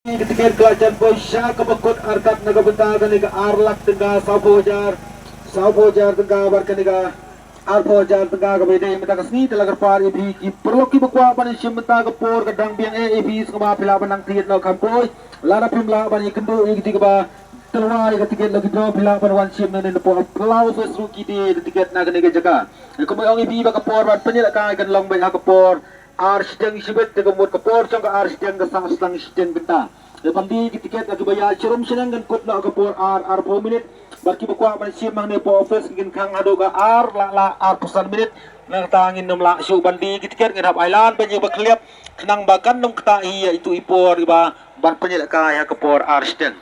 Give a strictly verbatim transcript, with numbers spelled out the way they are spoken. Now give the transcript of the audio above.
Ka tiket ka la jan poi sha kaba kut artat na ka bynta kane ka ar lak tyngka sawphew hajar, sawphew hajar tyngka bad kane ka arphew hajar tyngka kaba ïadei mynta ka sngi. Te la kyrpad ïa phi ki paralok kiba kwah ban ïashim mynta ka por ka dang biang eh, ïa phi sngewbha phi lah ban nang tiket noh kham poi. Lada phim lah ban ïakynduh ïa kito kiba tyrwa ïa ka tiket lucky draw, phi lah ban wan shim nangne napoh Palau Fest ruh ki die ka tiket na kane ka jaka. Kumba ong ïa phi ba ka por ban pynïalehkai kan long beit ha ka por ar shiteng shibit, te ka mut ka por jong ka ar shiteng ka sah sdang shiteng kynta. Te ban die ki tiket, kiba ïa sharum shaneng kan kut noh ka por ar, arphew minit. Bad kiba kwah ban shim hangne hapoh office kin khang haduh ka ar, la la arphew san minit. Na kata ngin ym lah shuh ban die ki tiket, ngin hap ai lan ban ïa ba khliap, khnang ba kan ym ktah hi ïa itu i por iba ban pynïalehkai ha ka por ar shiteng.